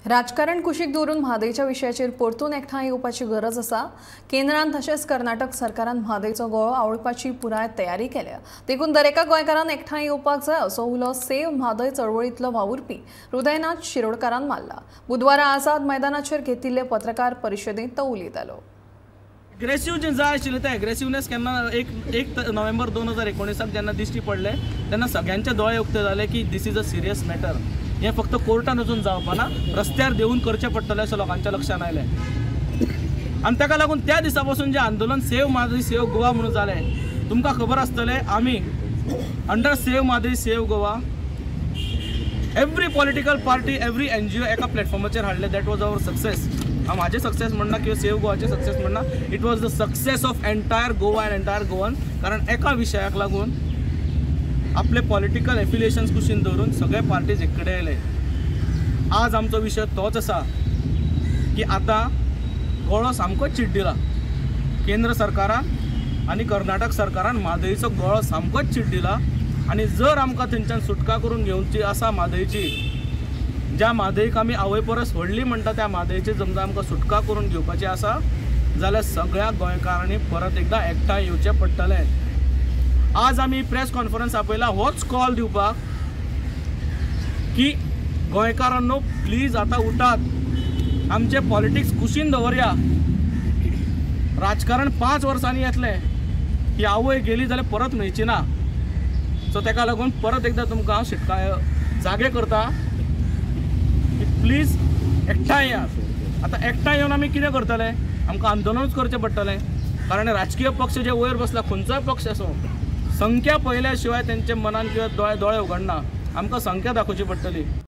राजकारण कुशीक दवरून म्हादयच्या विशयाचेर परतून एकठांय येवपाची गरज आसा। केंद्रान तशेंच कर्नाटक सरकारान म्हादयचो गळो आवळपाची पुराय तयारी केल्या, देखून दरेका गोंयकारान एकठांय येवपाक जाय असो उलो सेव्ह म्हादय चळवळींतलो वावुरपी हृदयनाथ शिरोडकारान मारला। बुधवारा आझाद मैदानाचेर घेतिल्ले पत्रकार परिशदेंत तो उलयतालो। एग्रेसिव जे जाय आशिल्लें तें एग्रेसिवनेस केन्ना 1 नोव्हेंबर 2019 जेन्ना दिश्टी पडलें तेन्ना सगळ्यांचे दोळे उक्ते जाले की this is a serious matter. हें फक्त कोर्टान वचून जावपाना, रस्त्यार देंवून करचें पडटलें अशें लोकांच्या लक्षांत आयलें। आनी ताका लागून त्या दिसा पासून जें आंदोलन सेव्ह म्हादय सेव्ह गोवा म्हणून जालें, तुमकां खबर आसतलें आमी under save Mhadei save Goa every political party every NGO एका प्लॅटफॉर्माचेर हाडलें। That was our success. हांव म्हाजें सक्सेस म्हणना किंवा सेव्ह गोवाचें सक्सेस म्हणना, it was the success of entire Goa and entire Goan. कारण एका विशयाक लागून आपले पॉलिटिकल एफिलिएशन्स कुशीन दवरून सगळे पार्टीज एक कडेन आयले। आज आमचो विशय तोच आसा की आतां गळो सामकोच चिड्डिला। केंद्र सरकारान आनी कर्नाटक सरकारान म्हादयचो गळो सामकोच चिड्डिला आनी जर आमकां थंयच्यान सुटका करून घेवची आसा म्हादयची, ज्या म्हादयक आमी आवय परस व्हडली म्हणटा त्या म्हादयची समजा आमकां सुटका करून घेवपाची आसा जाल्यार सगळ्या गोंयकारांनी परत एकदां एकठांय येवचें पडटलें। आज आमी प्रेस कॉन्फरन्स आपयला होच कॉल दिवपाक की गोंयकारांनो प्लीज आतां उठात, आमचे पॉलिटिक्स कुशीन दवरया। राजकारण 5 वर्सांनी येतलें, ही आवय गेली जाल्यार परत मेळची ना। सो ताका लागून परत एकदां तुमकां हांव शिटकाय जागे करता की प्लीज एकठांय येयात। आतां एकठांय येवन आमी कितें करतले, आमकां आंदोलनूच करचें पडटलें। कारण राजकीय पक्ष जे वयर बसला खंयचोय पक्ष आसूं, संख्या पळयल्या शिवाय तेंच्या मनान किंवा दोळे उगडना। आमकां संख्या दाखोवची पडटली।